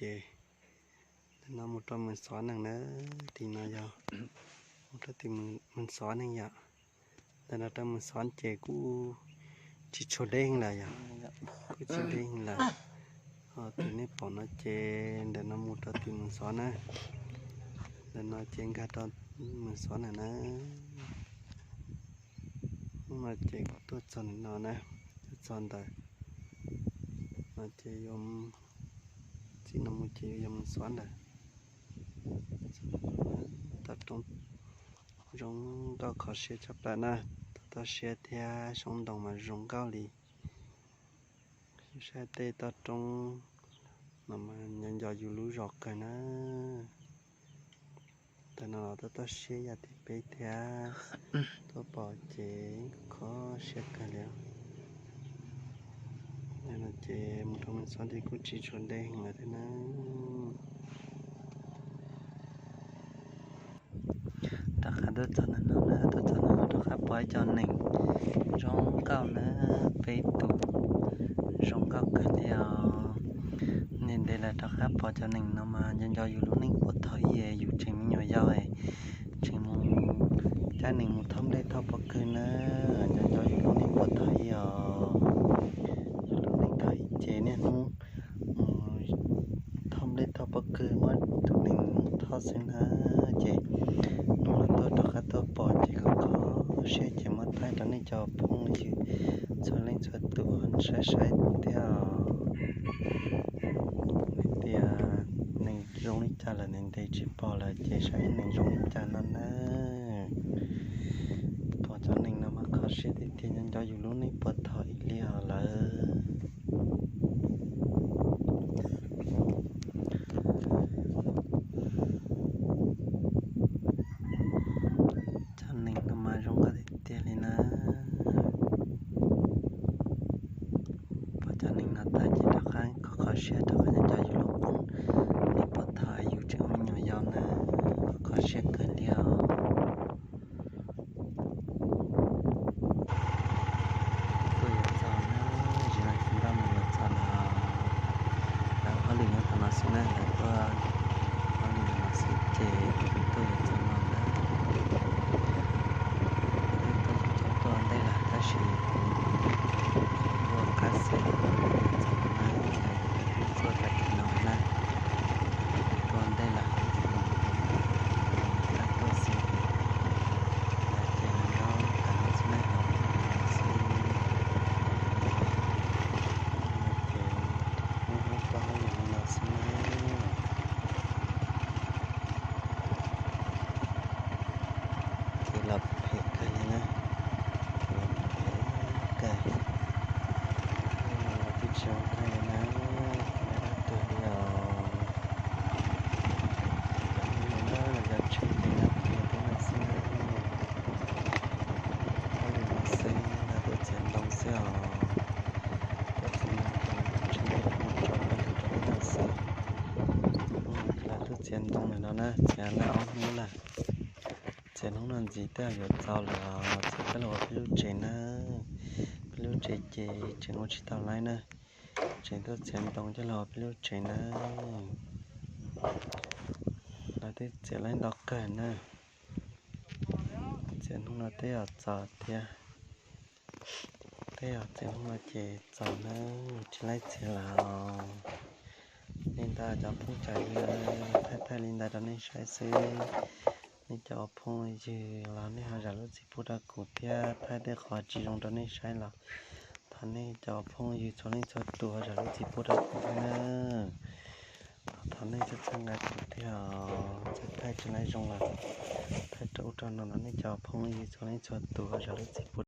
ces ntawm no mus rau Moos Xov Nees na, tim no yog mus rau tim Moos Xov Nees yom. Ntawm no rau Moos Xov ces kuj tsis tshua deb heev lawm yom, kuj tsis deb heev lawm. Ho tus nej pom no ces ntawm no mus rau tim Moos Xov na, ntawm no ces nkag rau Moos Xov Nees na. Hnub no ces kuv tuaj txog ntawm no na, tuaj txog ntawm no ces yuav, txij no mus ces yuav yog Moos Xov ntawm, tom roob zoo nkauj kho siab tshaj plaws na, toj siab thiab xyoob ntoo mas zoo nkauj li. Saib tej toj roob no mas nco nco yus lub zos kawg na. Ntawm no los toj toj siab yam tim peb thiab, tuaj pom ces kho siab kawg li. Ntawm no ces mus rau Moos Xov ces kuj tsis tshua deb heev lawm thiab na. Rov qab tuaj txog ntawm no na, tuaj txog ntawm no rov qab pom ib co nees zoo nkauj na, peb tus zoo nkauj kawg li os. Ntev ntev lawm rov qab pom cov nees no mas nco nco yus lub neej puag thaum ub yus tseem me nyuam yaus, tseem mus cab nees mus thauj nplej thauj pob kws na, nco nco yus lub neej puag thaum ub os. Yus lub neej thaum ub ces niaj hnub mus thauj nplej thauj pob kws muab tus nees mus thauj xwb na. Ces hnub no tuaj rov qab tuaj pom ces kho kho siab ces muab thaij rau nej cov phooj ywg txhua leej txhua tus saib saib thiab os. Hais tias nees zoo li cas lawm, ntev ntev tsis pom lawm ces saib nees zoo li cas no na. Pom cov nees no mas kho siab tiag tiag, nco nco yus lub neej puag thaum ub li os lawm. Cov nees no mas zoo nkauj tiag tiag li na. Pom cov nees no tag ces rov qab kho kho siab rov qab nco nco yus lub neej puag thaum yus tseem me nyuam yaus na, kho kho siab kawg li os. Tuaj yuav txog na, tsis no tsis ntau no yuav txog lawm. Lawv hauj lwm nyob qhov no xwb na, lawv tuaj hauj lwm no xwb ces kuv tuaj yuav txog no na. Kuv twb tuaj tsis tau tuaj ntej lawm tab sis tuaj qab xwb, tuaj tag kis no na, tuaj ntej lawm, tab tuaj xwb, ces lawv nyob qhov no xwb na, xwb. Ces hnub no tuaj hauj lwm no xwb na. Ces los phem kawg li na, los phem kawg. Los twb tsis zoo thaij li na, dab tuag li os. Hnub no los yog tsheej li no, los twb no xwb na. Hauj lwm no xwb, los tuaj txiav ntoo xwb os. Tuaj txiav ntoo, tsheej li no tso peb rau peb no xwb. Hnub no los tuaj txiav ntoo lawm no na, txiav lawm ob hnub lawm. Txiav hnub no ntxiv tej zaum yuav txaus lawm, txiav coj los ua peb lub tsev na. Peb lub tsev ces tseem ua tsis tau laib na, tseem tuaj txiav ntoo coj los ua peb lub tsev na. Lawv twb txiav laib ntau kawg na, txiav hnub no tej zaum txaus thiab. Tej zaum txiav hnub no ces txaus na, tsis laib txiav lawm os. Li ntawd cov phooj cov ywg, thaij thaij li ntawd rau nej saib xwb. Nej cov phooj ywg los nej ho zam lub txim pub rau kuv thiab, thaij tej qhov tsis zoo rau nej saib los thov nej cov phooj ywg txhua leej txhua tus ho zam lub txim pub rau kuv thiab na. Thov nej txhawb txhawb nqa kuv thiab, thaij tsis laib zoo los thaij rau ub rau no los nej cov phooj ywg txhua leej txhua tus ho zam lub txim pub